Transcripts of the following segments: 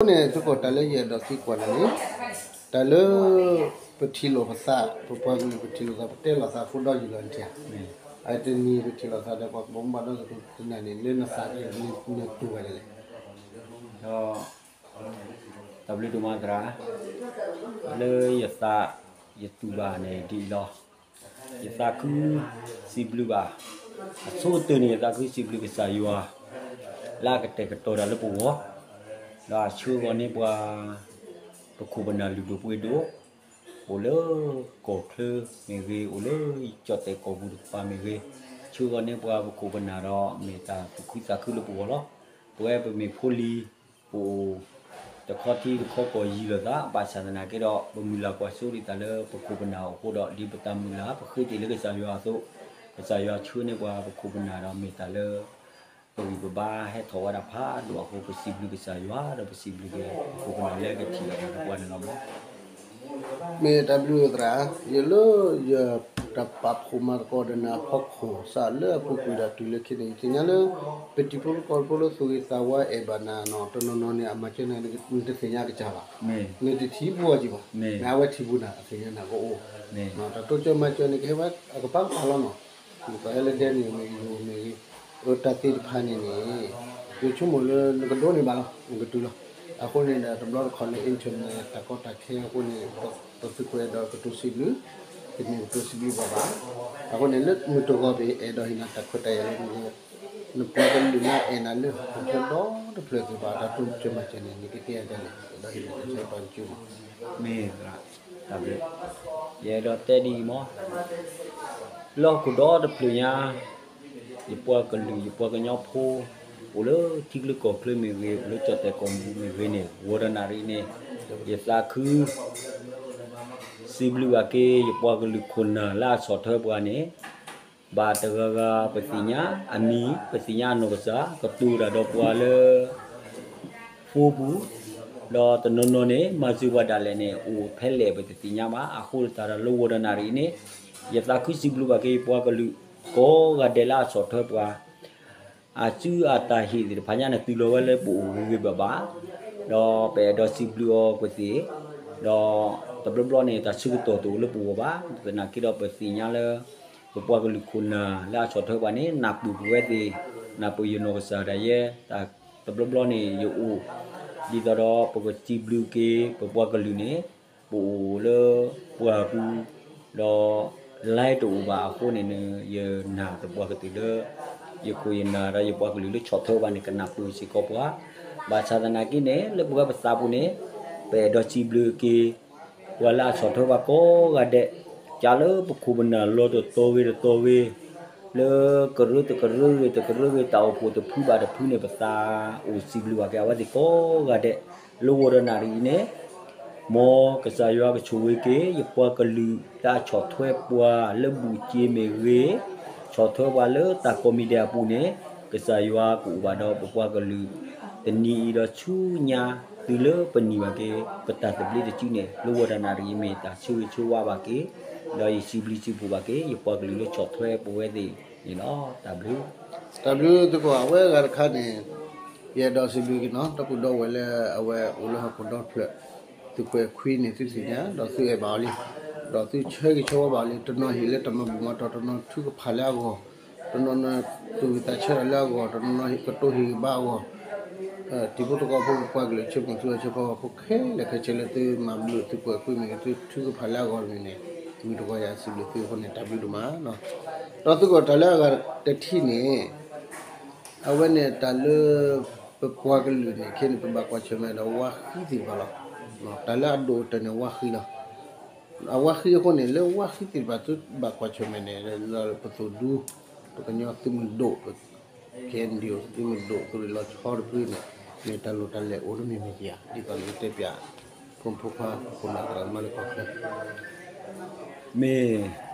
အဃိန့ၣ် သကိးတၢ်လၢယအဲၣ်ဒိးသံကွၢ်နၤန့ၣ်, တၢ်လၢ ပထံၣ်လိာ်ပသး, ပပှၤကလုာ်ပထံၣ်လိာ်သး ပတဲလိာ်သးဖိဒီယံာ်လီၤနထံၣ်ဧါ. အတနံၤပထံၣ်လိာ်သးဒီးပှၤကဘီမုၢ်ဘၣ်ဒီသကိးတနၤန့ၣ် လၢနသးကံၢ်နတူၢ်ဘၣ်ဒ်လဲၣ်. ဒီး တၢ်ဘျုးဒိၣ်မးသရၣ်, လၢယသး ယတူၢ်ဘၣ်န့ၣ်ဒ်အံၤလီၤ. ယသးခုစံးဘျုးဘၣ်, အဆိကတၢၢ်န့ၣ် ယသးခုစံးဘျုးကစၢ်ယွၤ လၢအကတဲာ်ကတီၤတၢ်လၢပဂီၢ်, ဒီးအဆှၢဂီၤန့ၢ်ပှၤ ပခိၣ်ပနၢ်လုၢ်ဒိၣ်ပှ့ၤဒိၣ်, အိၣ်လၢကီၢ်ချၢမ့ၢ်ဂ့ၤ, အိၣ်လၢကၠီၣ်တဲာ်ကီၢ်ပူၤတကပၤမ့ၢ်ဂ့ၤ, ဆှၢဂီၤန့ၢ်ပှၤပခိၣ်ပနၢ်ဒီး မ့ၢ်တၢ်သူၣ်ခုသးခုလၢပဂီၢ်လီၤ. ပဝဲပမ့ၢ်ဖိလံၤ ပအိၣ် တခီထံတခီကီၢ်ယံၤလိာ်သး ဘၣ်ဆၣ်သနာ်က့ဒီး ပမုၢ်လၢ်ကွၢ်စိဒံးတၢ်လၢပခိၣ်ပနၢ်အဃိဒီး ဒ်ပတၢ်မုၢ်လၢ် ပဃ့တ့ၢ်လၢကစၢ်ယွၤအသိး, ကစၢ်ယွၤဆှၢန့ၢ်ပှၤပခိၣ်ပနၢ်ဒီး မ့ၢ်တၢ်လၢ ပဂံၢ်ပဘါဟဲထီၣ်ဝဲဒၣ်ဖးဒိၣ်အဃိ ပစံးဘျုးကစၢ်ယွၤ ဒီးပစံးဘျုးက့ၤပခိၣ်ပနၢ်လၢကထံၣ်လိာ်သးဒီးပှၤန့ၣ်လီၤမး. မ့ၢ်တၢ်ဘျုးသရၣ်, ယလၢယတၢ်ပာ်ဖှိၣ်မၤသကိးဒီးနၤအဖီခိၣ် စးလၢအပူၤကွံာ်ဒီးတုၤလၢခဲအံၤန့ၣ် ယသ့ၣ်ညါလၢ ပတံၤဖိသကိးဖိလၢသူၣ်ဂ့ၤသးဝါအဲၣ်ဘၣ်နၤနီၤ တနီၤနီၤန့ၣ် အမၤစၢၤနၤ နတသ့ၣ်ညါကစၢ်ဘၣ်. နတထံၣ်ဘူးအီၤကံဘၣ်. မ့ၢ်အဝဲထံၣ်ဘူးနၤ အသ့ၣ်ညါနၤကအိၣ်, တၢ်တိစၢၤမၤစၢၤန့ၣ် ကဟဲဝဲအကပၤကပၤလီၤနီၤ. နသးဟဲလၢဒဲန့ၣ်မ့ၢ်ဂ့ၤ ယိၤမ့ၢ်ဂ့ၤ, အတၢ်သ့ၣ်တဖၣ်န့ၣ်န့ၣ် ယဆိကမိၣ်လၢနကဒိးန့ၢ်ဘၣ်လီၤ နကတုၤလီၤ. အဃိန့ၣ်ဒီး တဘျီတခီၣ်လၢ internet တၢ်ကီတၢ်ခဲအဃိန့ၣ် ဒီးသုးခိၣ်အဲၣ်ဒိးကတိၤစံးဘျုး, တမ့ၢ်ကတိၤစံးဘျုးဘၣ်ဘၣ်. အဃိန့ၣ် လၢမုၢ်တဂီၤပအဲၣ်ဒိးဟ့ၣ်နၤတၢ်ခွဲးတၢ်ယာ် လၢနပှၤကလုာ်လၢအအဲၣ်နၤလၢဟီၣ်ခိၣ်ဒီတဖျၢၣ်သ့ၣ်တဖၣ် တၢ်တိစၢၤမၤစၢၤန့ၣ် နကကဲအဒ်လဲၣ် အဲၣ်ဒိးဟ့ၣ်နၤတၢ်ဆၢပာ်ကစူၣ်မး. မ့ၢ်သရၣ်, တၢ်ဘျုး, ယအဲၣ်ဒိးတဲဒ်အံၤမး, လၢဟီၣ်ခိၣ်ဒီတဖျၢၣ်ညါ ယပှၤကလုာ် ယပှၤကညီဖိ အိၣ်လၢထံချၢကီၢ်ချၢမ့ၢ်ဂ့ၤ, အိၣ်လၢကၠီၣ်တဲာ်ကီၢ်ပူၤမ့ၢ်ဂ့ၤန့ၣ် ဝီၤတနၣ်ရံၣ်န့ၣ် ယသးခု စံးဘျုးဘၣ်က့ၤ ယပှၤကလုာ်ခိၣ်နၢ်လၢအဆီၣ်ထွဲပှၤန့ၣ် ဘၣ်တဂၤဂၤပသ့ၣ်ညါ အမံၤ ပသ့ၣ်ညါအနီၢ်ကစၢ် ကတိၤတၢ်ဒီးပှၤလၢ phone ပူၤ, ဒီးတနီၤနီၤန့ၣ် မၤစၢၤပှၤဒၣ်လဲာ်န့ၣ် အိၣ်ဖဲလဲၣ်ပတသ့ၣ်ညါဘၣ်. အဃိသတးဒီးလၢဝီၤတနၣ်ရံၣ်အံၤန့ၣ် ယသးခုစံးဘျုးဘၣ်က့ၤယပှၤကလုာ် ကိးဂၤဒဲးလၢအဆီၣ်ထွဲပှၤ အစုအတၢ်ဟ့ၣ်သ့ၣ်တဖၣ်ညါန့ၣ် တုၤလီၤဝဲလၢပအိၣ်ဂ့ၤဂ့ၤဘၣ်ဘၣ်, ဒီးပအဲၣ်ဒိးစံးဘျုးအီၤကွံာ်သ့ၣ်, ဒီးတဘျီဘျီန့ၣ် တၢ်ဆၢကတီၢ်တအိၣ်လၢပဂီၢ်ဘၣ်, သနာ်က့ဒီးပသ့ၣ်ညါလၢ ပပှၤကလုာ်ခိၣ်နၢ်လၢအဆီၣ်ထွဲပှၤန့ၣ် နၢ်ပၢၢ်ပဝဲသ့ၣ်, နၢ်ပၢၢ်ယနီၢ်ကစၢ်ဒၣ်ယဲ, တဘျီဘျီန့ၣ်ယအိၣ်, ဒ်သိးဒီးပကစံးဘျုးက့ၤ ပပှၤကလုာ်န့ၣ် ပအိၣ်လၢပှၢ်ပူၤ, ဒီး line တအိၣ်ဘၣ်အဃိန့ၣ် ယနာ်သပှၢ်ကတၢၢ်လၢ ယခိၣ်ယနၢ်ဒီးယပှၤကလုာ်လၢဆီၣ်ထွဲပှၤန့ၣ် ကနၢ်ပၢၢ်စ့ၢ်ကီးပှၤ, ဘၣ်ဆၣ်သနာ်က့န့ၣ် လၢပဝဲပသးပူၤန့ၣ် ပအဲၣ်ဒိးစံးဘျုးက့ၤ ပှၤလၢအဆီၣ်ထွဲပှၤကိးဂၤဒဲး, ကလၢပခိၣ်ပနၢ်လီၤတတီၤဂ့ၤတတီၤဂ့ၤ, လၢကရၢတကရၢဂ့ၤတကရၢဂ့ၤ တၢ်အိၣ်ဖှိၣ်တဖုဘၣ်တဖုန့ၣ် ပသးအိၣ်စံးဘျုးဘၣ်က့ၤအဝဲသ့ၣ်ကိးဂၤဒဲး, လၢဝီၤတနၣ်ရံၣ်အံၤန့ၣ် မ်ကစၢ်ယွၤကဆိၣ်ဂ့ၤက့ၤ ယပှၤကလုာ်လၢအဆီၣ်ထွဲပှၤလၢဘူၣ်စ့မ့ၢ်ဂ့ၤ, ဆီၣ်ထွဲပှၤလၢတၢ်ကိးမံၤဒဲးအပူၤန့ၣ်, ကစၢ်ယွၤကအိၣ်ဘၣ်ဒီးပပှၤကလုာ် တနံၤအံၤဒီးဆူညါ တုၤလၢပနံၤဘၣ်က့ၤ ပတၢ်သဘျ့တစုန့ၣ် လၢဝီၤတနၣ်ရံၣ်အံၤမ့ၢ်တၢ်ဆၢဂ့ၤဆၢဝါဘၣ်က့ၤ, ဒီးယစံးဘျုးစံးဖှိၣ်ဘၣ်က့ၤ ယပှၤကလုာ်လၢဆီၣ်ထွဲပဝဲသ့ၣ်န့ၣ်လီၤ. တၢ်ဘျုး တၢ်ဘျုးသကိး အဝဲအဂၤတခါန့ၣ် ယအဲၣ်ဒိးစံးဘျုးက့ၤနီၤ ဒီပုၢ်ဒီဝဲၢ်လၢအဝဲအိၣ်လၢဟီၣ်ခိၣ်ဒီတဖျၢၣ်, သုးခွဲးခွံန့ၣ် သုသ့ၣ်ညါ ဒီးသုအဲၣ်ဘၣ်အီၤလံ, ဒီးသုဆၢဂ့ၤဆၢဝါဘၣ်အီၤလံ, တနီၤဟ့ၣ်လၢတၢ်မၤဘူၣ်မၤတီၤ, တနီၤထုကဖၣ်လၢအဂီၢ်, တနီၤနီၤသူၣ်ဝံၣ်သးဆၢတၢ်လၢအဂီၢ်, တနီၤနီၤကတိၤဟ့ၣ်ဂံၢ်ဘါအဂီၢ်, တံၤဖိသကိးဖိပပှၤကလုာ်ဆၢမုၢ်ဆၢဖှိၣ်ဆၢဖိ ဖိခဲလၢာ်ခဲဆ့လၢသုမၤဘျုးသုးခွဲးခွံမ့ၢ်ဂ့ၤ သုထုကဖၣ်လၢအဂီၢ်မ့ၢ်ဂ့ၤန့ၣ် မုၢ်တဂီၤယၤစံးဘျုးသုအဃိန့ၣ် တၢ်ဘျုးဒိၣ်မးနီၤ. ဒီးသုးကီၣ်တၢ်လၢအဂၤတထံၣ်န့ၣ် အဝဲန့ၣ်တၢ်လၢ ပပှၤကလုာ်န့ၣ် ခဲန့ၣ် ပဘၣ်ကွၢ်ဆၢၣ်မဲာ်ဒီးဝါဃံသ့ၣ်တဖၣ်လီၤ. တၢ်လၢအဒိၣ်ကတၢၢ်န့ၣ် ဝါဃံလီၤ. အဝါဃံအဃိန့ၣ် လၢဝါဃံသ့ၣ်တဖၣ်သုဘၣ်ကွၢ်ဆၢၣ်မဲာ်န့ၣ် ပသိၣ်ဒူ ပကညီသုးမုၢ်ဒိၣ် ပ KNDO သုးမုၢ်ဒိၣ် သုးရ့ၣ်လီၤဆီတဖုန့ၣ် မ့ၢ်တၢ်လိၣ်တၢ်လဲၢ်အိၣ်တမံၤမံၤဧါ ဒ်သိးလၢတဲပၠး ဖိမုၣ်ဖိခွါ ခိၣ်နၢ်သရၣ်သမါလၢကီၢ်ချၢ မ့ၢ်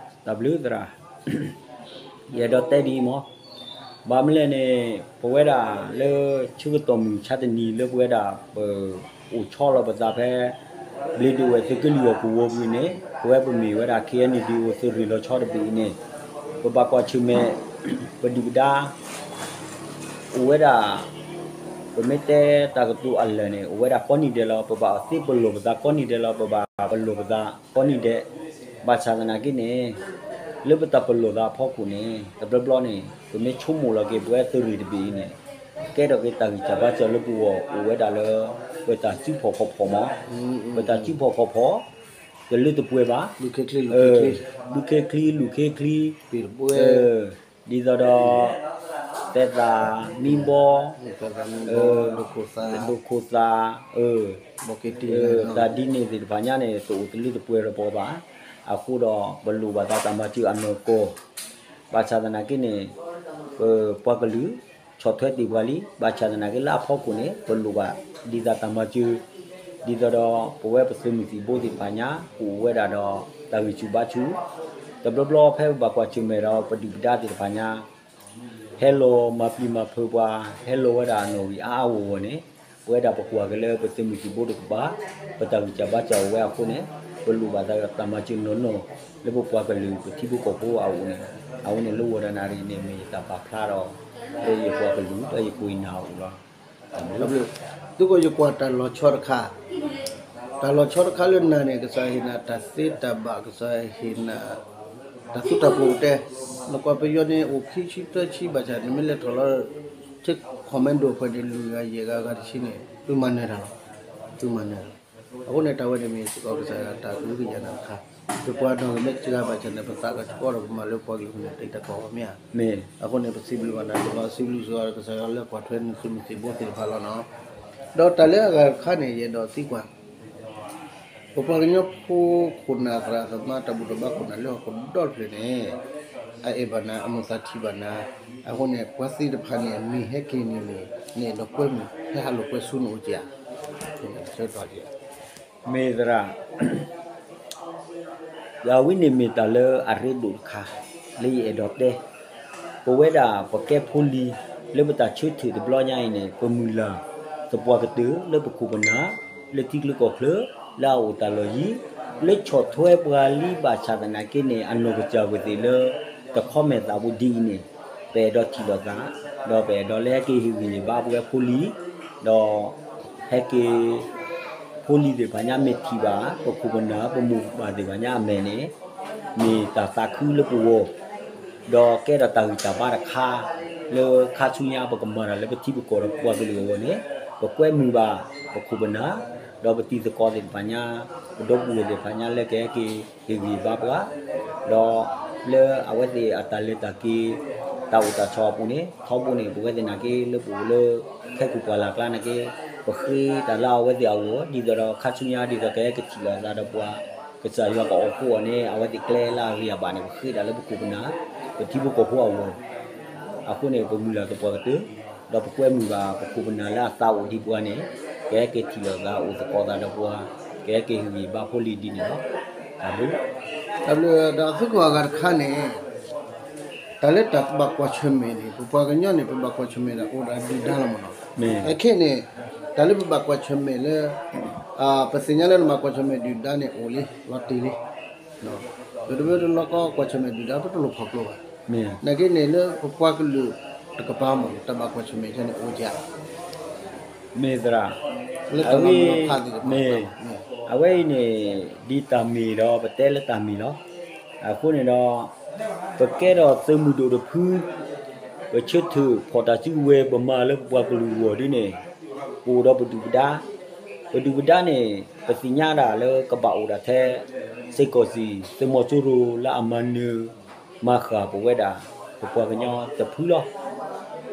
တၢ်ဘျုးသရၣ်, ယအဲၣ်ဒိးတဲဒ်အံၤမး, ဘၣ်မနုၤလဲၣ်န့ၣ် ပဝဲဒၣ်လၢဆၢကတီၢ်မုၢ်မဆါတနံၤလၢပဝဲဒၣ်ပအိၣ်ဆီလီၤပသးဖဲ ဘျ့ဒိၣ်ဝဲၢ်သုးက့လွံၢ်အပူၤဝီၤပူၤန့ၣ် ပဝဲပမ့ၢ်ဝဲဒၣ် KNDO သုးရ့ၣ်လီၤဆီတဘ့ၣ်အံၤန့ၣ် ပဘၣ်ကွၢ်ဆၢၣ်မဲာ် ပဒုၣ်ပဒါ အိၣ်ဝဲဒၣ် ပမ့ၢ်တဲတၢ်ကတိၤအလၢာ်န့ၣ် အိၣ်ဝဲဒၣ်ကိးနံၤဒဲးလီၤ. ပဘၣ်သ့ပလီၢ်ပသးကိးနံၤဒဲးလီၤ. ပဘၣ်ပလီၢ်ပသးကိးနံၤဒဲး. ဘၣ်ဆၣ်သနာ်က့န့ၣ် လၢပတၢ်ပလီၢ်သးအဖီခိၣ်န့ၣ် တဘျီဘျီန့ၣ် ပမ့ၢ်ဆိကမိၣ်လီၤက့ၤ ပဝဲသုးရ့ၣ်တဘ့ၣ်အံၤန့ၣ် ကဲထီၣ်က့ၤတၢ်ဂံၢ်စၢ်ဘါစၢ်လၢပဂီၢ် အိၣ်ဝဲဒၣ်လၢ ပတၢ်စုဖီၣ်ခီၣ်ဖီၣ်မး, ပတၢ်စုဖီၣ်ခီၣ်ဖီၣ် တလၢတပှဲၤဘၣ်, ဒုးခဲချံ လူၢ်ခဲချံ လူၢ်ခဲချံ, ဒ်သိးဒီး သဲသးမံဘီ, ဒိၣ်ခိၣ်သး, တၢ်ဒ်န့ၣ်သ့ၣ်တဖၣ်ညါန့ၣ် တအိၣ်တလၢတပှဲၤဒီးပှၤဘၣ်. အဃိဒီး ပလိၣ်ဘၣ်သးတၢ်မၤစၢၤအနီၢ်ကီၢ်, ဘၣ်ဆၣ်သနာ်က့န့ၣ် ပပှၤကလုာ် ဆီၣ်ထွဲတ့ၢ်ပှၤလံ. ဘၣ်ဆၣ်သနာ်က့လၢအဖီခိၣ်န့ၣ် ပလိၣ်ဘၣ်ဒ်သိးတၢ်မၤစၢၤ, ဒ်သိးဒီး ပဝဲပသုးမုၢ်သံၣ်ဘိသ့ၣ်တဖၣ်ညါ ကအိၣ်ဝဲဒၣ်ဒီး တၢ်ဂံၢ်ဆူၣ်ဘါဆူၣ်, တဘျီဘျီဖဲပဘၣ်ကွၢ်ဆၢၣ်မဲာ်ဒီးပဒုၣ်ပဒါသ့ၣ်တဖၣ်ညါ ဟဲလီၤမၤပျံၤမၤဖုးပှၤ, ဟဲလီၤဝဲဒၣ်အနီၣ်ဂံၢ်အါအါဂီၢ်ဂီၢ်န့ၣ် ပဝဲဒၣ်ပကွၢ်က့ၤလၢပသုးမုၢ်သံၣ်ဘိတကပၤ ပတၢ်ဂံၢ်စၢ်ဘါစၢ်အိၣ်ဝဲအဃိန့ၣ် ပလိၣ်ဘၣ်သးတၢ်မၤစၢၤနီၢ်နီၢ် လၢပပှၤကလုာ်ပထံဖိကီၢ်ဖိအအိၣ်န့ၣ်လီၤ. အဝဲန့ၣ်လၢဝီၤဒၣ်နၣ်ရံၣ်န့ၣ် မ့ၢ်ယတၢ်ပာ်ဖျါဒီး လၢယပှၤကလုာ် လၢယကိးယနၢ်အအိၣ်လီၤ. သုကီၢ်ယကွၢ်တၢ်လီၤဆီတခါ, တၢ်လီၤဆီတခါလၢနၤန့ၣ် ကစၢ်ဟ့ၣ်နၤတၢ်သ့တၢ်ဘၣ် ကစၢ်ဟ့ၣ်နၤ တၢ်သူတၢ်ပှိၤကတဲ, နကွၢ်ပယီၤန့ၣ် အိၣ်ခံဆံသၢဆံဘၣ်ဆၣ် နမ့ၢ်လဲၤထီၣ်လီၤ ထဲ commando ဖဲန့ၣ် လွံၢ်ဂၤယဲၢ်ဂၤဂၤတဆံန့ၣ် သုမၤနၢၤတၢ်လီၤ, သုမၤနၢၤလီၤ. အဃိန့ၣ် တၢ်ဝဲန့ၣ်မ့ၢ်စ့ၢ်ကီးကစၢ်ယွၤတၢ်ကဟုကယာ်နၤတခါ, ပပှၤနီၢ်ကမ့ၢ်စှၤဘၣ်ဆၣ်န့ၣ် ပသးကဆှီဒီးပမၤလၢပှၤကလုာ်န့ၣ် တံာ်တာ်ကီၢ်အီၤမ့ၢ်ဧါ. အဃိန့ၣ် ပစံးဘျုးဘၣ်နၤတဘျီ စံးဘျုးစ့ၢ်ကီးကစၢ်ယွၤလၢကွၢ်ထွဲနသုးမုၢ်သံၣ်ဘိသ့ၣ်တဖၣ်လီၤနီၤ. ဒီးတၢ်လၢအဂၤတခါန့ၣ် ယအဲၣ်ဒိးသံကွၢ် ပပှၤကညီဖိခိၣ်နၢ်သရၣ်သမါ တၢ်ဘူၣ်တၢ်ဘါခိၣ်နၢ်လၢဟီၣ်ခိၣ်ဒီတဖျၢၣ်န့ၣ် အအဲၣ်ဘၣ်နၤ အမိၢ်သးထံၣ်ဘၣ်နၤ, အဃိန့ၣ် ပှၤသ့ၣ်တဖၣ်န့ၣ် မ့ၢ်ဟဲက့ၤန့ၣ်န့ၣ် နအဲၣ်ဒိးကွဲမုာ် ဟဲဟးလိာ်ကွဲဆူနအိၣ်ဧါ, ဆၢကတီၢ်ဧါ. မ့ၢ်သရၣ် ယဝဲန့ၣ်မ့ၢ်တၢ်လၢအရ့ဒိၣ်တခါ လၢယအဲၣ်ဒိးတဲ, ပဝဲဒၣ်ပကဲဖိလံၤ လၢပတၢ်ဆၢထၢၣ်တဘျီညါအံၤန့ၣ် ပမုၢ်လၢ်သပှၢ်ကတၢၢ်လၢပခိၣ်ပနၢ် လၢထံချၢကီၢ်ချၢ လၢအအိၣ်တၢ်လီၢ်ယံၤ လၢဆီၣ်ထွဲပှၤလံဘၣ်ဆၣ်သနာ်က့န့ၣ် အနီၢ်ကစၢ်ဝဲသ့ၣ်လၢ တခီမဲာ်သးပူၤဒ်အံၤန့ၣ် ပအဲၣ်ဒိးထံၣ်လိာ်သး ဒီးပအဲၣ်ဒိးလၢဟဲက့ၤဟ့ၣ်ဂံၢ်ဟ့ၣ်ဘါပဝဲဖိလံၤ ဒီး ဟဲက့ၤ ဖိလံၤသ့ၣ်တဖၣ်ညါမ့ၢ်ထံၣ်ဘၣ် ပခိၣ်ပနၢ် ပမိၢ်ပပၢ်သ့ၣ်တဖၣ်ညါအမဲာ်န့ၣ် မ့ၢ်တၢ်သးခုလၢပဂီၢ်, ဒီးကဲထီၣ်တၢ်ဂံၢ်တၢ်ဘါတခါ လၢခါဆူညါပကမၤတၢ်လၢပထံပကီၢ်ဒီးပပှၤကလုာ်အဂီၢ်န့ၣ် ပကွဲမုာ်ဘၣ်ပခိၣ်ပနၢ် ဒီးပတံၤသကိးသ့ၣ်တဖၣ်ညါ ပဒီပုၢ်ဝဲၢ်သ့ၣ်တဖၣ်ညါလၢကဟဲက့ၤဟ့ၣ်ဂံၢ်ဟ့ၣ်ဘါပှၤ ဒီးလၢအဝဲသ့ၣ်အတၢ်လဲၤတၢ်က့ၤ တၢ်အိၣ်တၢ်ဆိးအပူၤန့ၣ် ထီဘိန့ၣ် ပဝဲသ့ၣ်နာ်က့လၢပအိၣ်လၢ ခဲကိာ်ပှၢ်လၢ်ကျါနာ်က့ ပဃ့တၢ်လၢအဝဲသ့ၣ်အဂီၢ် ဒ်သိးဒီးခါဆူညါဒ်သိးကဟဲက့ၤထံၣ်လိာ်သးဒီးပှၤ ကစၢ်ယွၤကအိၣ်ဖှိၣ်အီၤန့ၣ် အဝဲသ့ၣ်ကျဲလၢအဂ့ၤအဘၣ်န့ၣ် ပဃ့တၢ်လၢပခိၣ်ပနၢ် ပထံဖိကီၢ်ဖိအဂီၢ် အဃိန့ၣ် ပမုၢ်လၢ်သပှၢ်ကတၢၢ် ဒီးပကွဲမုာ်ဘၣ်ပခိၣ်ပနၢ်လၢအသးအိၣ်ဒံးပှၤန့ၣ် ကဟဲက့ၤထံၣ်လိာ်သးအိၣ်သကိးသးဒီးပှၤ ကဟဲက့ၤဟ့ၣ်ဂံၢ်ဘါဖိလံၤဒ်န့ၣ်လီၤ. တၢ်ဘျုး တၢ်ဘျုးဒီးသုကီၢ်အဂၤတခါန့ၣ် တၢ်လၢတၢ်ဘၣ်ကွၢ်ဆၢၣ်မဲာ်န့ၣ် ပပှၤကညီန့ၣ် ပဘၣ်ကွၢ်ဆၢၣ်မဲာ်ဒီးအိၣ်ဒီးဒုၣ်ဒါလီၤမ့ၢ်နီၤ. အခဲအံၤန့ၣ် တၢ်လၢပဘၣ်ကွၢ်ဆၢၣ်မဲာ်လၢ ပသ့ၣ်ညါလၢနဘၣ်ကွၢ်ဆၢၣ်မဲာ်ဒုၣ်ဒါန့ၣ်အိၣ်လံ လီၤတံၢ်လံ ပတဘၣ်တလီၤကီကွၢ်ဆၢၣ်မဲာ်ဒုၣ်ဒါ ပတလိၣ်ဖီၣ်ကျိဘၣ်. နာ်က့န့ၣ်လၢပပှၤကလုာ်တကပၤမ့ၢ် တၢ်ဘၣ်ကွၢ်ဆၢၣ်မဲာ်န့ၣ်အိၣ်ဧါ. မ့ၢ်သရၣ် လၢတၢ်မၤမုာ်ဖးသ့ၣ်တဖၣ် မ့ၢ် အဝဲအံၤန့ၣ် ဒ်တၢ်မ့ၢ်ဒီးပတဲလၢတၢ်မ့ၢ်လီၤ. အဃိန့ၣ်ဒီး ပကဲထီၣ်သုးမုၢ်ဒိၣ်တဖု ပဆၢထၢၣ်ဖီၣ်တၢ်စုကဝဲၤ ပမၤလၢပပှၤကလုာ်အဂီၢ်ဒ်န့ၣ် ပအိၣ်ဒီးပဒုၣ်ပဒါ, ပဒုၣ်ပဒါန့ၣ် ပသ့ၣ်ညါဒၣ်လၢကဘၣ်အိၣ်ဒၣ်ထဲ စ့ၢ်ကီးစံၣ် သုးမီၤစိရိၤလၢအမၤနၢၤ မၤဃၣ်ပဝဲဒၣ် ပပှၤကညီတဖုလီၤ.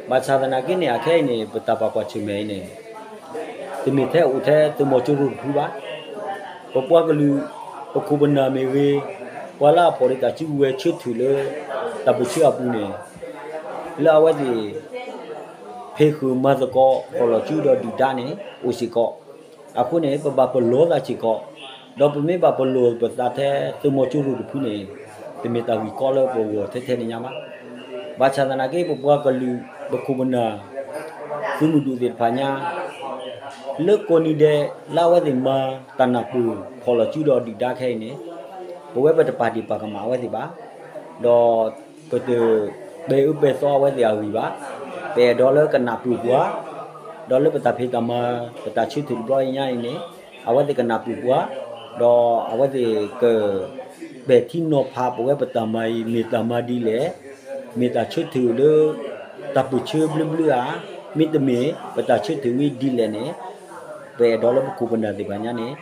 ဘၣ်ဆၣ်သနာ်က့န့ၣ် အခဲအံၤန့ၣ် ပတၢ်ဘၣ်ကွၢ်ဆၢၣ်မဲာ်အံၤန့ၣ် တမ့ၢ်ထဲအိၣ်ထဲသုးမီၤစိရိၤတဖုဘၣ်. ပပှၤကလုာ် ပခိၣ်ပနၢ်မ့ၢ်ဂ့ၤ, ပှၤလၢအဖီၣ်ဒံးတၢ်စုကဝဲၤဆၢထၢၣ်လၢ တၢ်ပၢဆှၢအပူၤန့ၣ် လၢအဝဲသ့ၣ် ဖံးဃုာ်မၤသကိး ဖီၣ်လီၤစုဒီးဒုၣ်ဒါန့ၣ် အိၣ်စ့ၢ်ကီး. အဃိန့ၣ် ပဘၣ်ပလီၢ်သးစ့ၢ်ကီး, ဒီးပမ့ၢ်ဘၣ်ပလီၢ်ပသးထဲသုးမီၤစိရိၤတဖုန့ၣ် တမ့ၢ်တၢ်ဂံၢ်ကီလၢပဂီၢ်ထဲထဲန့ၣ်ညါဘၣ်. ဘၣ်ဆၣ်သနာ်က့ ပပှၤကလုာ် ပခိၣ်ပနၢ် သုးမုၢ်ဒိၣ်သ့ၣ်တဖၣ်ညါ လၢကိးနံၤဒဲး လၢအဝဲသ့ၣ်မၤတၢ်နၢ်ပၢၢ် ဖီၣ်လီၤစုဒီးဒုၣ်ဒါခဲအံၤန့ၣ် ပဝဲပတပာ်ဒ့ၣ်ပာ်ကမၣ်အဝဲသ့ၣ်ဘၣ်, ဒီးပတပဲာ်အၢပဲာ်သီအဝဲသ့ၣ်အဂံၢ်ဘၣ်. ပအဲၣ်ဒိးလၢကနၢ်ပၢၢ်ပှၤ ဒီးလၢပတၢ်ဖံးတၢ်မၤ ပတၢ်ဆၢထၢၣ်တဘျီအံၤညါအံၤန့ၣ် အဝဲသ့ၣ်ကနၢ်ပၢၢ်ပှၤ, ဒီးအဝဲသ့ၣ်က ပဲာ်ထံနီၤဖး ပဝဲပတၢ်မၤအံၤ မ့ၢ်တၢ်မၤဒ်လဲၣ်, မ့ၢ်တၢ်ဆၢထၢၣ်လၢ တၢ်ပၢၢ်ဆၢဘျုးဘျုးဧါ, မ့တမ့ၢ် ပတၢ်ဆၢထၢၣ်ဝဲဒ်လဲၣ်န့ၣ် ပအဲၣ်ဒိးလၢပခိၣ်ပနၢ်သ့ၣ်တဖၣ်ညါန့ၣ်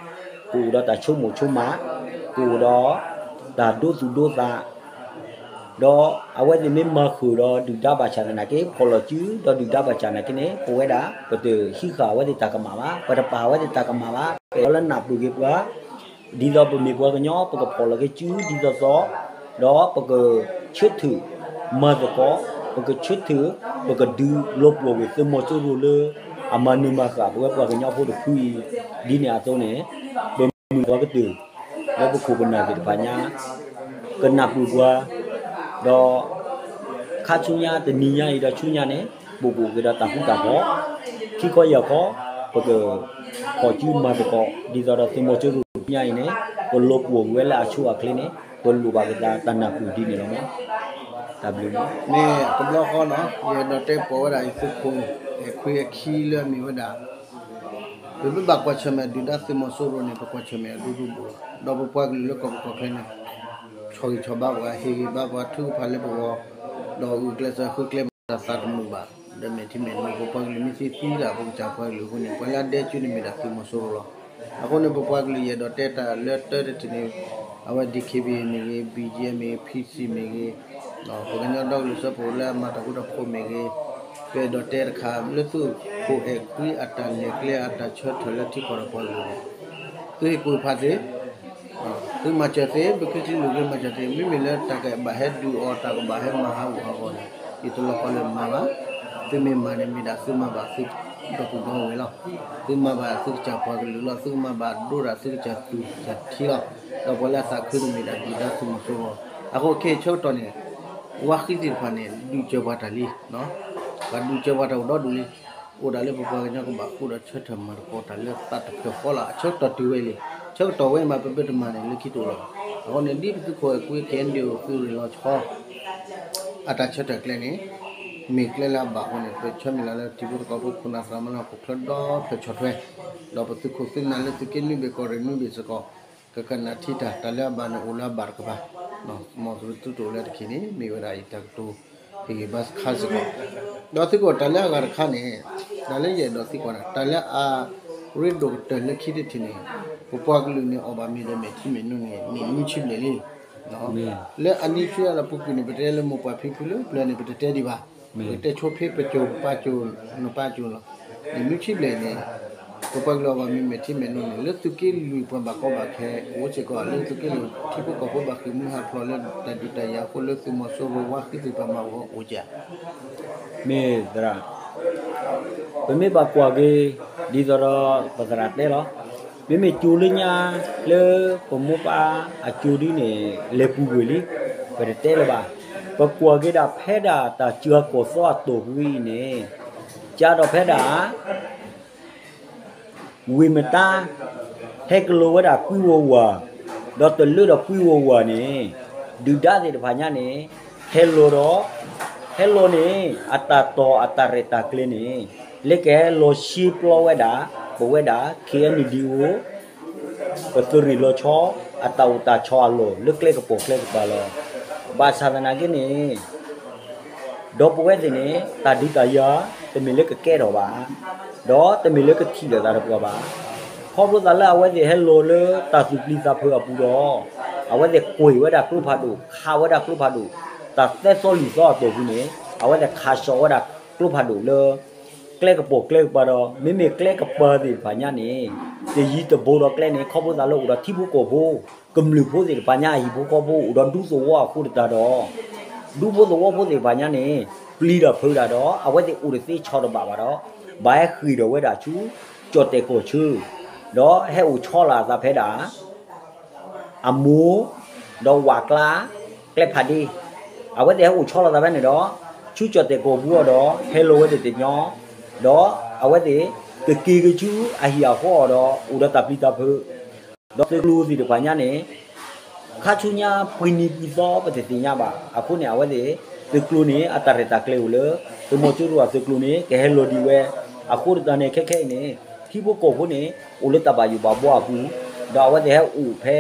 ကအိၣ်ဒီးတၢ်ဆိကမိၣ်ဆိကမး, ကအိၣ်ဒီး တၢ်ဒိသူၣ်ဒိသး ဒီးအဝဲသ့ၣ်မ့ၢ်မၤဃုာ်ဒီးဒုၣ်ဒါဘၣ်ဆၣ်သနာ်က့ ဖီၣ်လီၤစုဒီးဒုၣ်ဒါဘၣ်ဆၣ်သနာ်က့န့ၣ် ပဝဲဒၣ် ပတဟံးဃာ်အဝဲသ့ၣ်တၢ်ကမၣ်ဘၣ်, ပတပာ်အဝဲသ့ၣ်တၢ်ကမၣ်ဘၣ်, ပအဲၣ်ဒိးလၢနၢ်ပၢၢ်က့ၤပှၤ, ဒ်သိးပမ့ၢ်ပှၤကညီ ပကဖီၣ်လီၤက့ၤစုဒ်သိးသိး, ဒီးပကဆၢထၢၣ် မၤသကိး, ပကဆၢထၢၣ် ပကဒုးလီၤပှီၢ်ကွံာ်သုးမီၤစိရိၤလၢ အမၤနၢၤမၤဃၣ် ပဝဲပှၤကညီဖိတဖုအံၤ, ဒ်န့ၣ်အသိးန့ၣ် ပမုၢ်သီကတၢၢ် လၢပခိၣ်ပနၢ်သ့ၣ်တဖၣ်ညါ ကနၢ်ပၢၢ်ပှၤ, ဒီး ခါဆူညါတနံၤညါအံၤဒီးဆူညါန့ၣ် ပကအိၣ်က့ၤဒီးတၢ်ဃူတၢ်ဖိး, ခံခီယဲၢ်ခီ ပကဖီၣ်စုမၤသကိး ဒ်သိးဒီးသုးမီၤစိရိၤညါအံၤန့ၣ် ပလီၤပှီၢ်ကွံာ်ဝဲလၢအဆိအချ့န့ၣ် ပလိၣ်ဘၣ်က့ၤတၢ်နၢ်ပၢၢ်ဒ်န့ၣ်လီၤ. တၢ်ဘျုး မ့ၢ်တဘျီဃီနီၤ ယအဲၣ်ဒိးတဲပိာ်ဝဲဒၣ်ယသုးခိၣ် အဲၣ်ခွံအခံလၢအမ့ၢ်ဝဲဒၣ် ပမ့ၢ်ဘၣ်ကွၢ်ဆၢၣ်မဲာ်ဒုၣ်ဒါသုးမီၤစိရိၤန့ၣ် ပကွၢ်ဆၢၣ်မဲာ်အဒိဒိၣ်ဒိၣ်လီၤ. ဒီးပပှၤကလုာ်လၢကီၢ်ပူၤကီၢ်ချၢန့ၣ် ဆီၣ်ဂံၢ်ဆီၣ်ဘါပှၤ ဟ့ၣ်ဂံၢ်ဘါပှၤ ထုကဖၣ်လၢပဂီၢ်, ဒီးဂုာ်ကျဲးစၢးဃုကျဲမၤတၢ်သးတမုာ်ဘၣ်, ဒီးမဲာ်ထံမဲာ်နိ ပပှၤကလုာ်မ့ၢ်သံသံဒၣ် ပကစၢ်ပှၤကလုာ်အဃိန့ၣ် ပှၤလၢအဒဲကၠူန့ၣ်မ့ၢ်ဒၣ်သုးမီၤစိရိၤလီၤ. အဃိန့ၣ် ပပှၤကလုာ်ယအဲၣ်ဒိးတဲတၢ်လၢတၢတထံၣ်န့ၣ် အဝဲ D K B A မ့ၢ်ဂ့ၤ, B G F မ့ၢ်ဂ့ၤ, P C မ့ၢ်ဂ့ၤ, ပကညီဒီကလုာ်စၢဖှိၣ်လၢအမၤတၢ်ဃူတၢ်ဖိးမ့ၢ်ဂ့ၤ, ပအဲၣ်ဒိးတဲတခါ လၢသုးခိၣ်အဲၣ်ခွံအတၢ်လဲၤကျဲအတၢ်ဆၢထၢၣ်လၢထံကီၢ်ဒီးပှၤကလုာ်န့ၣ် သုဟ့ၣ်ကူၣ်ဖးသ့, သုမၤစၢၤသ့, ပချံချံလိာ်က့ၤမၤစၢၤသ့, မ့မ့ၢ်လၢတၢ်ကဘၣ်ဟဲဒုးအီၤ တၢ်ကဘၣ်ဟဲမၤဟးဂူာ်ဟးဂီၤန့ၣ် ယတလီၤဃီလၢမၤဘၣ်. သုမ့ၢ်မၤန့ၣ် မ့ၢ်ဒၣ်သုမၤဘၣ်သုဒီပုၢ်ဒီဝဲၢ်လီၤ. သုမၤဘၣ်သုကစၢ်ပှၤကလုာ်လီၤ. သုကမၤဘၣ်ဒိဒၣ်သုကစၢ်သူၣ်ကစၢ်ထံလီၤ. ဒီးပှၤလၢအသးခုန့ၣ်မ့ၢ်ဒၣ်ဒုၣ်ဒါသုးမီၤစိရိၤလီၤ. အဃိခဲအံၤဆၢကတီၢ်န့ၣ် ဝါဃံသ့ၣ်တဖၣ်န့ၣ် ဒုးစၢၤပှၤတၢ်လံ, ပှၤဒုးစၢၤပှၤတၢ်အိၣ်ဒီဒူၣ်လံ. အိၣ်ဒၣ်လၢပပှၤကညီကဘၣ်ဃူဒီးဆၢထၢၣ်မၤသကိးတၢ်လၢသးတဖျၢၣ်ဃီလီၤ. အဆၢကတီၢ်တုၤဝဲလံ. ဆၢကတီၢ်ဝဲမး ပဘၣ်တမၤန့ၣ်လၢခံတအိၣ်လီၤ. အဃိန့ၣ် ဒ်ပသုးခိၣ်အဲၣ်ခွံ K N D O သုးရ့ၣ်လီၤဆီ အတၢ်ဆၢထၢၣ်ကျဲန့ၣ် မ့ၢ်ကျဲလၢအဘၣ်အဃိန့ၣ် ပဆၢမုၢ်လၢ်လၢထံဖိကီၢ်ဖိခိၣ်နၢ်သရၣ်သမါလၢဟီၣ်ခိၣ်ချၢဒီဖျၢၣ်ဆီၣ်ထွဲ, ဒီးပသုးခိၣ်သုးနၢ်လၢသုးက့နွံဘ့ၣ်ကီၢ်ရ့ၣ်နွံဘ့ၣ်စ့ၢ်ကီး ကကနၣ်ထံတၢ် တၢ်လၢအဘၣ်န့ၣ်အိၣ်လၢအဘၣ်တကပၤ, မ်သုးရ့ၣ်သုးတအိၣ်လၢတခီန့ၣ် မ့ၢ်ဝဲဒၣ်အံၤတၢ်ကတိၤ ဟ့ၣ်ဂံၢ်ဘါစခါစ့ၢ်ကီး, ဒီးသုးခိၣ်တၢ်လၢအဂၤတခါန့ၣ် တၢ်လၢယအဲၣ်ဒိးသံကွၢ်န့ၣ် တၢ်လၢအရ့ဒိၣ်ကတၢၢ်လၢခံတထံၣ်န့ၣ် ပပှၤကလုာ်န့ၣ် အီၣ်ဘၣ်မ့ၤဒီးမဲာ်ထံမဲာ်နိန့ၣ် နံၣ်နွံဆံဘျဲၣ်လံ. လၢအနံၣ်ဆံအလီၢ်ပူၤကွံာ်န့ၣ် ပတဲလၢမိၢ်ပှၢ်ဖံဖုလၢပျၢၤန့ၣ် ပတတဲဒံးဘၣ်. ပတဲဆိဖဲပစိၤပပၢ်စိၤ နပၢ်စိၤလီၤ. နံၣ်နွံဆံဘျဲၣ်န့ၣ် ပပှၤကလုာ်အီၣ်ဘၣ်မ့ၤမဲာ်ထံမဲာ်နိန့ၣ် လၢသုးက့လွံၢ်ပှၤဘၣ်ကီဘၣ်ခဲအိၣ်စ့ၢ်ကီး လၢသုးက့လွံၢ်ထံဖိကီၢ်ဖိဘၣ်ဃ့ၢ်မှံဟးဖျိးလၢတၢ်ဒုးတၢ်ယၤအဃိလၢသုးမီၤစိရိၤဝါဃံသ့ၣ်တဖၣ်မၤအိၣ်အိၣ်ကဲ မ့ၢ်သရၣ် ပမ့ၢ်ဘၣ်ကွၢ်က့ၤ ဒ်သိးဒီးပသရၣ်တဲလီၤ. မ့မ့ၢ်ကၠိလၢညါ လၢပမိၢ်ပၢ်အကၠိဒ်န့ၣ် လဲၤပူၤကွံာ်လံ, ပတတဲလၢၤဘၣ်. ပကွၢ်က့ၤဒၣ်ဖဲဒၣ်တၢ်စှၤကီၢ်သီအတီၢ်ပူၤအံၤန့ၣ် ကဒီးဖဲဒၣ် ဝ့ၢ်မတါ ဟဲကလီၤဝဲဒၣ်ကွံဝီဝၤ, ဒီးတလၢဒီးကွံဝီဝၤန့ၣ် ဒုၣ်ဒါသ့ၣ်တဖၣ်ညါန့ၣ် ဟဲလီၤဒီး ဟဲလီၤန့ၣ် အတၢ်တီၢ်အတၢ်ရဲၣ်တၢ်ကျဲၤန့ၣ် လၢကဟဲလီၤဆှံပျီဝဲဒၣ် ပဝဲဒၣ် K N D O ပသုးရ့ၣ်လီၤဆီ အတၢ်အိၣ်တၢ်ဆီၣ်အလီၢ်လၢကျဲကပီၤကျဲကပၤလီၤ. ဘၣ်ဆၣ်သနာ်က့န့ၣ် ဒီပုၢ်ဝဲၢ်သ့ၣ်န့ၣ် တၢ်ဒုးတၢ်ယၤ တမ့ၢ်လၢကကဲထီၣ်ဘၣ်. ဒီးတမ့ၢ်လၢကထံၣ်လိာ်သးဒီးပှၤဘၣ်. ခီဖျိသးလၢအဝဲသ့ၣ်ဟဲလီၤလၢတၢ်သူၣ်ပျံၤသးဖုးအပူၤဒီး အဝဲသ့ၣ်ကွံာ်ဝဲဒၣ်ကျိဖးဒိၣ် ခးဝဲဒၣ်ကျိဖးဒိၣ်, တၢ်သၢသီလွံၢ်သီအတီၢ်ပူၤန့ၣ် အဝဲသ့ၣ်ခးဆှီဝဲဒၣ်ကျိဖးဒိၣ်လၢ ကျဲကပီၤကျဲကပၤဒီး မ့မ့ၢ်ကျဲကပၤသ့ၣ်တဖၣ်ညါန့ၣ် တယံၤတဘူးဒီးကျဲန့ၣ် ခီဖျိသးလၢအိၣ်ဒီးထံဖိကီၢ်ဖိ ကမျၢၢ်ဖိသ့ၣ်တဖၣ်ညါအဟံၣ်ဖိဃီဖိအိၣ်ဒီးဒူသဝီအဃိတၢ်ဒီး ဒူဖိသဝီဖိသ့ၣ်တဖၣ်ညါန့ၣ် ပျံၤတၢ်ဖုးတၢ်ဒီး အဝဲသ့ၣ်အိၣ်တသ့ဆီၣ်တဘၣ်ဘၣ်ဒီး ဘၣ်ဟဲဃ့ၢ်ဒီးဝဲဒၣ်ဆူ ကၠီၣ်တဲၣ်ကီၢ်ဆၢ ဒီးဟဲအိၣ်ဆီလီၤအသးဖဲဒၣ် အမိၢ် ဒီးဝးကျါ ကျဲဖးဒ့ အဝဲသ့ၣ်ဟဲအိၣ်ဆီလီၤသးဖဲန့ၣ်ဒီး ဆူကၠီၣ်တဲၣ်ကီၢ်ပူၤအီၤဒီး ဟဲလီၤဝဲသ့ၣ်တညီ ဒီးအဝဲသ့ၣ်ကက့ၤက့ၤဆူအဟံၣ်အဃီအီၤဒီး အိၣ်ဒီးတၢ်ပျံၤတၢ်ဖုး ဒီးသုးကျိၤသ့ၣ်တဖၣ်ညါန့ၣ် ခါဆူညါပှဲၤနံၤပှဲၤသီပတသ့ၣ်ညါဘၣ်. အဃိန့ၣ် အဝဲသ့ၣ် သုးကျိၤန့ၣ် အတၢ်ရဲၣ်တၢ်ကျဲၤအိၣ်လၢ သုးမီၤစိရိၤအသုးကျိၤန့ၣ် ကဟဲလီၤဒံးဝဲ အဃိသတးန့ၣ် ခဲခဲအံၤန့ၣ် ထံဖိကီၢ်ဖိန့ၣ် အိၣ်လၢတၢ်ဘၣ်ယိၣ်ဘၣ်ဘှီအပူၤ, ဒီးအဝဲသ့ၣ်ဟဲအိၣ်ဖဲ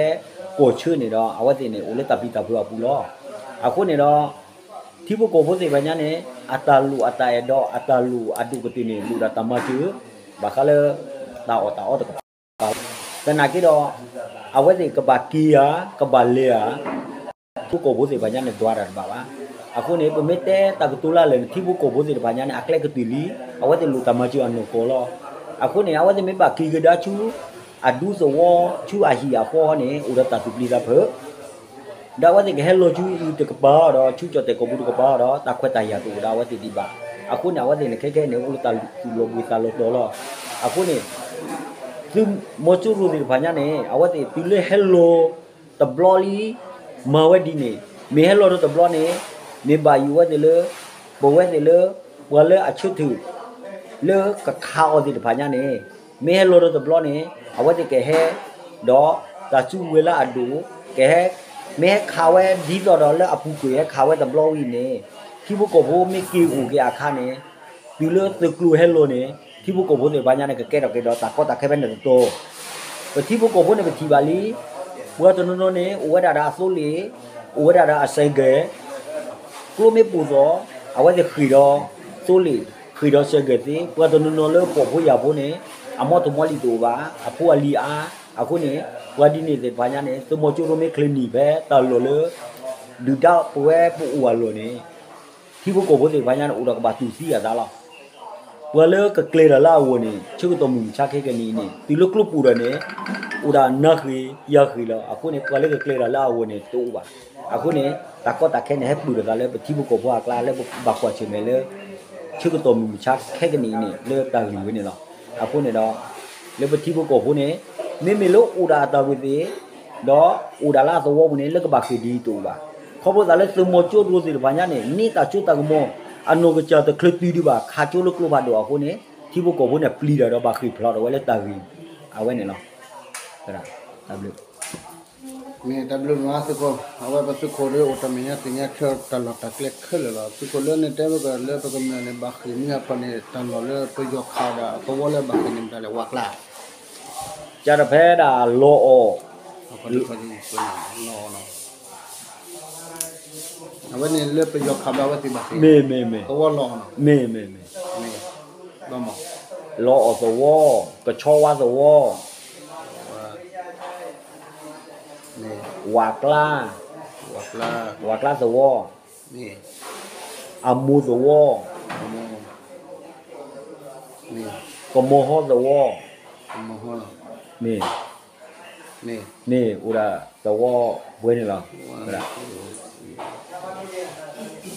ကီၢ်ဆၢန့ၣ်ဒီး အဝဲသ့ၣ်န့ၣ် အိၣ်လၢတၢ်ပျံၤတၢ်ဖုးအပူၤလီၤ. အဃိန့ၣ်ဒီး ထံဖိကီၢ်ဖိသ့ၣ်တဖၣ်ညါန့ၣ် အတၢ်လိၣ်အတၢ်အဲၣ်ဒီး အတၢ်လိၣ်အဒိၣ်ကတၢၢ်န့ၣ် လိၣ်ဒၣ်တၢ်မၤစၢၤ ဘၣ်ဃးလၢ တၢ်အီၣ်တၢ်အီတကပၤ သနာ်က့ဒီး အဝဲသ့ၣ်ကဘၣ်က့ၤဧါ, ကဘၣ်လဲၤဧါ, ထံဖိကီၢ်ဖိသ့ၣ်တဖၣ်ညါန့ၣ် ဒွးတၢ်တဘၣ်ဘၣ်. အဃိန့ၣ် ပမ့ၢ်တဲတၢ်ကတိၤလၢလၢာ်န့ၣ် ထံဖိကီၢ်ဖိသ့ၣ်တဖၣ်ညါန့ၣ် အကျဲကတုၤလံ, အဝဲသ့ၣ်လိၣ်တၢ်မၤစၢၤအနီၢ်ကီၢ်လီၤ. အဃိန့ၣ် အဝဲသ့ၣ်မ့ၢ်ဘၣ်က့ၤကဒါဆူ အဒူသဝီ ဆူအဟံၣ်အဃီန့ၣ် အိၣ်ဒီးတၢ်သူၣ်ပျံၤသးဖုး ဒီးအဝဲသ့ၣ်ကဟဲလီၤဆူအံၤတကပၤဒီး ဆူကၠီၣ်တဲၣ်ကီၢ်ပူၤတကပၤဒီး တၢ်ခွဲးတၢ်ယာ်တအိၣ်ဒီးအဝဲသ့ၣ်ဒံးဘၣ်. အဃိန့ၣ် အဝဲသ့ၣ်န့ၣ် ခဲခဲန့ၣ် အိၣ်လၢတၢ်သူၣ်လီၤဘှံးသးလီၤတီၤလီၤ. အဃိန့ၣ် သုးမီၤစိရိၤသ့ၣ်တဖၣ်ညါန့ၣ် အဝဲသ့ၣ်တုၤလၢဟဲလီၤတဘျီလံ မၤဝဲဒ်န့ၣ် မ့ၢ်ဟဲလီၤဒီးတဘျီန့ၣ် မ့ၢ်ဘၣ်ယိၣ်ဝဲသ့ၣ်လၢ ပဝဲသ့ၣ်လၢ ပှၤလၢအဆၢထၢၣ် လၢကခးအီၤသ့ၣ်တဖၣ်ညါန့ၣ် မ့ၢ်ဟဲလီၤဒီးတဘျီန့ၣ် အဝဲသ့ၣ်ကဟဲ ဒီးတၢ်စုကဝဲၤလၢအဒိၣ် ကဟဲ မ့ၢ်ဟဲခးဝဲဒ်သိးဒီးလၢအပူၤကွံာ် ဟဲခးဝဲတဘျီဝံၤန့ၣ် ထံဖိကီၢ်ဖိမ့ၢ်က့ၤအိၣ်က့ၤအခါန့ၣ် တုၤလၢသုးကျိၤဟဲလီၤန့ၣ် ထံဖိကီၢ်ဖိသ့ၣ်တဖၣ်ညါန့ၣ် ကကဲထီၣ်က့ၤဒီးတၢ်ကီတၢ်ခဲဖဲန့ၣ်တတီၤ ပထံဖိကီၢ်ဖိန့ၣ် ပထံၣ်ဘၣ်လံ ပှၤတနီၤနီၤန့ၣ် အိၣ်ဝဲဒၣ်ဒီးအသိလ့ၣ် အိၣ်ဝဲဒၣ်ဒီးအစဲးကဲၤ ကျိမ့ၢ်ပိၢ်သီၣ် အဝဲသ့ၣ်ဃ့ၢ်ဒီးသိလ့ၣ် ဃ့ၢ်ဒီးစဲးကဲၤသ့ ပှၤတနီၤနီၤလၢပိာ်ဖိယာ်ဖိန့ၣ် အမီထိၣ်မီလံၤတအိၣ်ဘၣ် အဖိအလံၤအါ အဃိန့ၣ် ပှၤဒ်န့ၣ်သ့ၣ်တဖၣ်ညါန့ၣ် သုးမီၤစိရိၤမ့ၢ်ချ့နံၣ်ဖဲတၢ်လီၢ်လၢ ဒုၣ်ဒါပဝဲပအိၣ်အလီၢ်န့ၣ် ထံဖိကီၢ်ဖိသ့ၣ်တဖၣ်ညါန့ၣ် အိၣ်ဒီးကဘၣ်တူၢ်သံအသးလီၤ. ပှၤလၢကကျဲၤတၢ်လၢအဂီၢ်န့ၣ် ဆၢကတီၢ်မုၢ်မဆါခဲကနံၣ်အံၤန့ၣ် တုၤလၢကျိပူၤဒီးန့ၣ် အိၣ်ဒၣ်နၤဃ့ၢ်ယၤဃ့ၢ်လီၤ. အဃိန့ၣ် ပှၤလၢကကျဲၤတၢ်လၢအဂီၢ်န့ၣ် တအိၣ်ဘၣ်. အဃိန့ၣ် တၢ်ကီတၢ်ခဲန့ၣ် ဟဲပုၢ်ထီၣ်သးလၢပထံဖိကီၢ်ဖိအကျါလၢပဘၣ်ကွၢ်ဆၢၣ်မဲာ်လၢ ဆၢကတီၢ်မုၢ်မဆါခဲကနံၣ်အံၤန့ၣ် လၢတၢ်ဂ့ၢ်ဝဲန့ၣ်လီၤ. အဃိန့ၣ်ဒီး လၢပထံဖိကီၢ်ဖိန့ၣ် မ့မ့ၢ်လၢအိၣ်ဒၣ်အတၢ်ဝံၤသ့ၣ် ဒီးအိၣ်ဒၣ်လၢအသဝီပူၤန့ၣ် လၢကဘၣ်ဃ့ၢ်ဒ်အံၤတအိၣ်ဘၣ်. ခီဖျိသးလၢသုးမီၤစိရိၤသ့ၣ်တဖၣ်ညါန့ၣ် န့ၢ်တၢ်စိတၢ်ကမီၤ အနီၢ်ကစၢ်တချုးတုၤဒံးဘၣ် ခးကၠိလၢကျိဖးဒိၣ်အဃိန့ၣ် ထံဖိကီၢ်ဖိန့ၣ် ပျံၤတၢ်ဒီးဘၣ်ဃ့ၢ်ဖျိးဒီးဝဲလၢတၢ်ဂ့ၢ် အဝဲန့ၣ်လီၤ. တၢ်ဘျုး မ့ၢ်တၢ်ဘျုးမးသုးခိၣ် အဝဲပသုးခိၣ်ဒီးအိၣ်တၢ်မဲာ်ညါသ့ၣ်ညါခဲတၢ်လီၢ်တၢ်ကျဲခဲလၢာ်လီၤ. သုးခိၣ်လၢန့ၣ်တဲဝဲကလၢပကမျၢၢ်န့ၣ် ဘၣ်ဃ့ၢ်မ့ၢ်အဖီန့ၣ် တၢ်လီၢ်လၢပယီၤခးဒီးသဝီလၢဘၣ်ဃ့ၢ်န့ၣ် မတၤလဲၣ် ဝၤကျါ ကၢ်တဖဲဒၣ်လီၤအီၣ် လီၤအီၣ်နီၤ အဝဲန့ၣ်လၢပယီၤခးဘၣ်ဝဲသ့ၣ်ဘၣ်သ့ၣ် မ့ၢ်မ့ၢ်မ့ၢ် သဝီလီၤအီၣ်နီၤ မ့ၢ်မ့ၢ်မ့ၢ် လီၤအီၣ်သဝီ ကဆီဝါသဝီ ဝၤကျါ ဝၤကျါသဝီ အမိၢ်သဝီ ကမီၤဟီသဝီ မ့ၢ် မ့ၢ်အိၣ်ဒၣ်သဝီပှဲၤန့ၣ်လီၤ.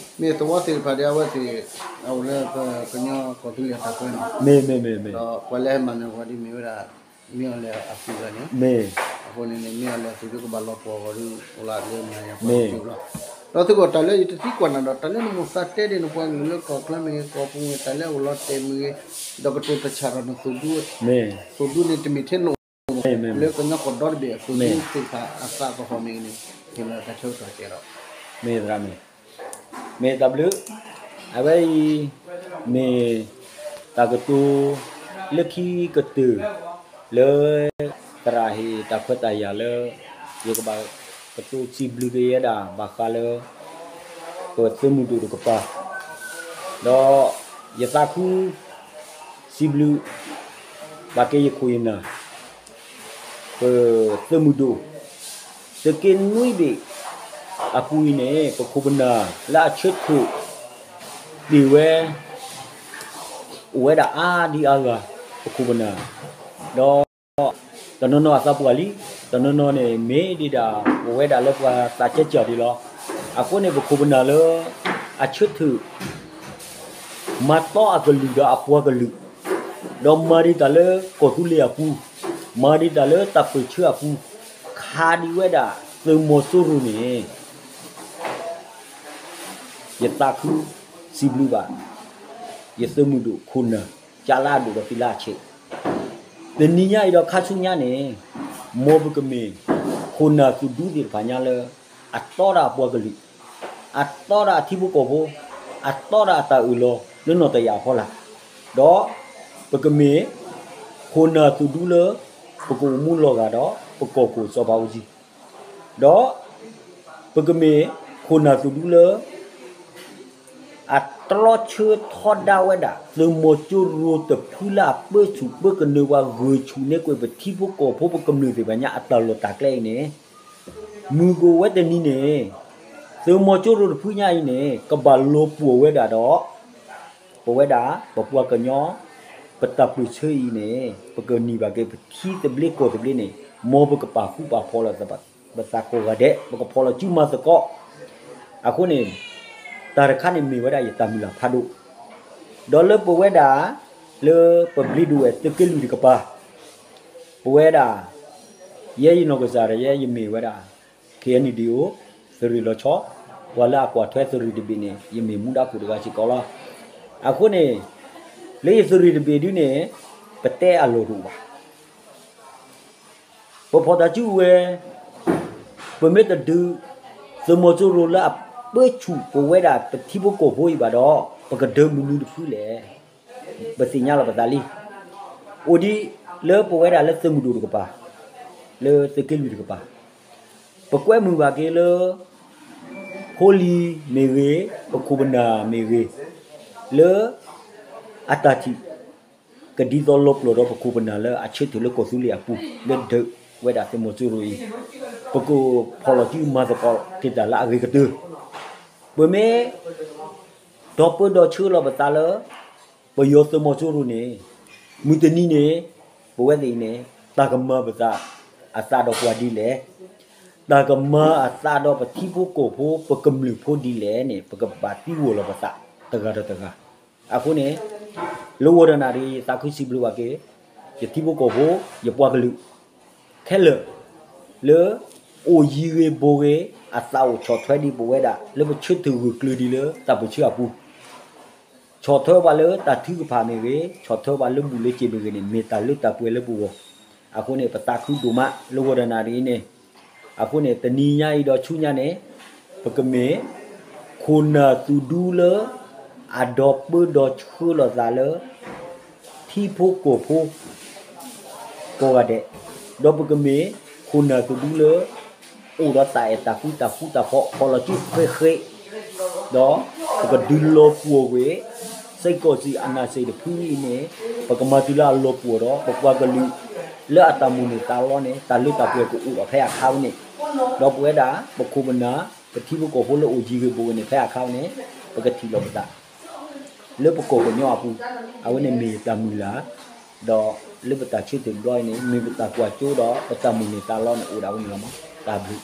မ့ၢ်သဝီသ့ၣ်တဖၣ်ဒီးအဝဲသ့ၣ် အအိၣ်လၢပကညီကီၢ်သူလ့ၤအတၢ်ပၢန့ၣ် မ့ၢ်မ့ၢ်မ့ၢ်မ့ၢ် ဒီးပှၤလၢဟဲမၤနၢၤပှၤဒ်မ့ၢ်ဝဲဒၣ် မ့ၢ်အီၤလဲၣ်အသုးဂၤန့ၣ် မ့ၢ် အဃိန့ၣ်န့ၣ် မ့ၢ်အီၤလဲၣ်အသုးဒုကဘၣ်လီၤပှီၢ်ဂီၤဒု အိၣ်လၢလၢမၤညါပှၤကၠိလီၤ. ဒီးသုးခိၣ်တၢ်လၢယတသံကွၢ်နၤဒီး တၢ်လၢနမိၢ်သးတဲဒ်န့ၣ် ပှၤကလုာ်လၢကီၢ်ချၢမ့ၢ်ဂ့ၤ ကီၢ်ပူၤမ့ၢ်ဂ့ၤ တၢ်လၢအအိၣ်လီၤတဲာ်မ့ၢ်ဂ့ၤ ဒီးကတိၤတၢ်ဆၣ်ဒီးနသုးဒူ သုးဒူန့ၣ်တမ့ၢ်ထဲနအိၣ် လၢကညီကီၢ်ဒီတဘ့ၣ်အသုးဒူသ့ၣ်တဖၣ်အသးကဟီၣ်မ့ၢ်ဂ့ၤန့ၣ် ဟ့ၣ်လီၤတၢ်ဆၢကတီၢ်ကဲဒီး မ့ၢ်သရၣ်မ့ၢ် မ့ၢ်တၢ်ဘျုး အဝဲအံၤ မ့ၢ်တၢ်ကတိၤလၢခံကတၢၢ် လၢ သရၣ်ဟ့ၣ်တၢ်ခွဲးတၢ်ယာ်လၢ ယကဘၣ်ကတိၤစံးဘျုးကယဲဒၣ် ဘၣ်ဃးလၢ ပသုးမုၢ်ဒိၣ်တကပၤ ဒီးယသးခု စံးဘျုး ဘၣ်က့ၤယခိၣ်ယနၢ် ပသုးမုၢ်ဒိၣ် သုးက့နွံဘ့ၣ်အပူၤအံၤန့ၣ် ပခိၣ်ပနၢ်လၢအဆၢထၢၣ်တ့ၢ်ဝဲ အိၣ်ဝဲဒၣ်အါဒံအါဂၤ ပခိၣ်ပနၢ် ဒီး တနီၤနီၤအသးပှၢ်လံ တနီၤနီၤန့ၣ် မ့ၢ်ဒံးဒၣ် အိၣ်ဝဲဒၣ်လၢပှၤသးကဲကၢ်ဒံးလီၤ. အဃိန့ၣ် ပခိၣ်ပနၢ်လၢ အဆၢထၢၣ် မၤတီအကလုာ်ဒီးအပှၤကလုာ် ဒီးမၤဒံးတၢ်လၢကီၢ်သူလ့ၤအပူၤ, မၤဒံးတၢ်လၢတၢ်ပၢၢ်ဆၢအပူၤ, ခးဒံးဝဲဒၣ်သုးမီၤစိရိၤန့ၣ် ယသးခုစံးဘျုးဘၣ် ယသုးမုၢ်ဒိၣ်ခိၣ်နၢ် ကၢ်လၢအဒိၣ်ဒီးဖံးလၢအဆံး တနံၤညါအံၤဒီးခါဆူညါန့ၣ် မ်ပကမ့ၢ်ခိၣ်နၢ်သူၣ်ဒူသ့ၣ်တဖၣ်ညါလၢ အတီဒၣ်အပှၤကလုာ်, အတီဒၣ်အထံဖိကီၢ်ဖိ, အတီဒၣ်အတၢ်အၢၣ်လီၤလၢနီၢ်တယာ်အဖီလာ်, ဒီး ပကမ့ၢ်ခိၣ်နၢ်သူၣ်ဒူလၢ ပကအိၣ်မူလီၤဂာ်ဒီး ပကီၢ်ခိၣ်စီၤဘးအူကၠံ, ဒီးပကမ့ၢ်ခိၣ်နၢ်သူၣ်ဒူလၢ အတြီဆၢထီဒါဝဲဒၣ် သုးမီၤကၠိရိၤတဖုလၢအပၢဆူၣ်ပၢကနၢၤပှၤ ဂုာ်ဆူၣ်န့ၢ်ကွံာ်ပထံဖိကီၢ်ဖိ ပကမျၢၢ်သ့ၣ်တဖၣ်ညါအတၢ်လီၢ်တၢ်ကျဲအံၤန့ၣ်, မုၢ်ကအိၣ်ဝဲတနံၤန့ၣ် သုးမီၤကၠိရိၤတဖုညါအံၤန့ၣ် ကဘၣ်လီၤပှီၢ်ဝဲဒၣ်ဒီး ပဝဲဒၣ် ပပှၤကညီ ပတၢ်ပၢၢ်ဆၢအံၤန့ၣ် ပကန့ၢ်ဘၣ်က့ၤပထံသဘျ့ကီၢ်သဘျ့န့ၣ် မ်ပကပာ်ဃူပာ်ဖိးလီၤ ပသးကိးဂၤဒဲး ပကဖီၣ်လီၤစုမၤသကိး. အဃိန့ၣ် တၢ်တခါန့ၣ်မ့ၢ်ဝဲဒၣ်ယတၢ်မုၢ်လၢ်ဖးဒိၣ်, ဒီးလၢပဝဲဒၣ် လၢပဘျ့ဒိၣ်ဝဲၢ်သုးက့လွံၢ်တကပၤ ပဝဲဒၣ် ယဲယနီၢ်ကစၢ်ဒီးယဲယမ့ၢ်ဝဲဒၣ် ခ့ၣ်အဲၣ်ယူၣ် သုးရ့ၣ်လီၤဆီ, ပှၤလၢအကွၢ်ထွဲသုးရ့ၣ်တဘ့ၣ်န့ၣ် ယမ့ၢ်မူဒါခိၣ်တဂၤစ့ၢ်ကီးလီၤ. အဃိန့ၣ် လၢယသုးရ့ၣ်တဘ့ၣ်ဒုန့ၣ် ပတဲအလီၢ်တအိၣ်ဘၣ်. ပဖီၣ်တၢ်စုဝဲ ပမ့ၢ်တဒုး သုးမီၤကၠိရိၤလၢအပၢဆူၣ်ပဝဲဒၣ်ပထံဖိကီၢ်ဖိအံၤဘၣ်ဒီး ပကဒၢမနုၤတဖုလဲၣ်. ပသ့ၣ်ညါလီၤပသးလံ. အိၣ်ဒ်လၢပဝဲဒၣ်လၢသုးမုၢ်ဒိၣ်တကပၤ, လၢသုးက့လွံၢ်တကပၤ, ပကွဲမုာ်ဘၣ်က့ၤလၢ ဖိလံၤမ့ၢ်ဂ့ၤ, ပခိၣ်ပနၢ်မ့ၢ်ဂ့ၤ, လၢအတၢ်ထံၣ် ကဒ်သိးလီၤပျီၢ်ဒီးပခိၣ်ပနၢ်လၢအဆၢထၢၣ်လၢကီၢ်သူလ့ၤအပူၤ လၢဒုးဝဲဒၣ်သုးမီၤကၠိရိၤအံၤ, ပကဖီၣ်လီၤစုမၤသကိးက့ၤတၢ်လၢအဂ့ၤကတၢၢ်. ပမ့ၢ် ဒီပုၢ်ဒီဝဲၢ်ဆှၢလီၤပသးလၢ ပယီၤသုးမီၤကၠိရိၤန့ၣ် မုၢ်တနံၤန့ၣ် ပဝဲသ့ၣ်အံၤန့ၣ် တၢ်ကမၤပသးအသးဒီးပှၤဒ်လဲၣ်, တၢ်ကမၤအသးဒီးပထံဖိကီၢ်ဖိ ပကမျၢၢ်ဖိဒ်လဲၣ်န့ၣ် ပကဘၣ်သံကွၢ်လီၤပသးတဂၤဒီးတဂၤ. အဃိန့ၣ် လၢဂီၤတနၤဒ်ယသးခုစံးဘျုးဘၣ်က့ၤ ယထံဖိကီၢ်ဖိ ယပှၤကလုာ် ခဲလၢာ် လၢ အိၣ်ယံၤဂ့ၤဘူးဂ့ၤ အသးအိၣ်ဆီၣ်ထွဲဒံးပဝဲဒၣ် လၢပဆၢထၢၣ်ဂၢၢ်ကျၢၤဒံးလၢတၢ်ပၢၢ်ဆၢအပူၤ, ဆီၣ်ထွဲပှၤလၢတၢ်ထုကဖၣ်မ့ၢ်ဂ့ၤ, ဆီၣ်ထွဲပှၤလၢဘူၣ်လၢစ့ၣ်မ့ၢ်ဂ့ၤန့ၣ် မ့ၢ်တၢ်လၢတၢ်ပှဲၤလၢပဂီၢ်. အဃိန့ၣ် ပသးခုဒိၣ်မးလၢဂီၤတနၤဒ်အံၤန့ၣ်, အဃိန့ၣ် တနံၤညါအံၤဒီးဆူညါန့ၣ် ပကမ့ၢ် ခိၣ်နၢ်သူၣ်ဒူလၢ အဒီပုၢ်ဒီဝဲၢ်ဆှၢလီၤသးလၢ ထံဖိကီၢ်ဖိ ကိးဂၤဒဲး, ဒီးပကမ့ၢ် ခိၣ်နၢ်သူၣ်ဒူလၢ အိၣ်ဒီးတၢ်အဲၣ်တၢ်ကွံတၢ်ဃူတၢ်ဖိး ဖီၣ်လီၤစုဃ့ဃ့, ဒီးပကဒုးလီၤပှီၢ်ကွံာ် စ့ၢ်ကီးစံးအနၢ်စ့ၢ်တဖုအံၤန့ၣ် ပကမၤတုၤလၢအလီၤပှီၢ်ဒီး ပပှၤကလုာ် လၢအတၢ်မိၣ်န့ၢ်သးလီန့ၣ် တၢ်လၢတၢ်ပှဲၤကအိၣ်ဒီးဖဲအခါဝဲန့ၣ်, ဒီးပဝဲဒၣ် ပခိၣ်ပနၢ် ပထံဖိကီၢ်ဖိလၢအိၣ်ယံၤဂ့ၤဘူးဂ့ၤန့ၣ် ဖဲအခါဝဲန့ၣ် ပကထံၣ်လိာ်ပသး လၢပကီၢ်ပညီအပူၤ, အဝဲန့ၣ်မ့ၢ်တၢ်မုၢ်လၢ်, ဒီးလၢပတၢ်ဆၢထၢၣ်တဘျီအံၤန့ၣ် မ့ၢ်ပတၢ်ကွၢ်စိဒီးပတၢ်မိၣ်န့ၢ်သးလီန့ၣ်အိၣ်ဒၣ်ဝဲန့ၣ်လီၤမး, တၢ်ဘျုး,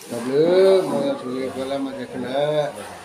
တၢ်ဘျုး, မ်ယွၤဆိၣ်ဂ့ၤပှၤလၢမၤစၢၤခဲလၢာ်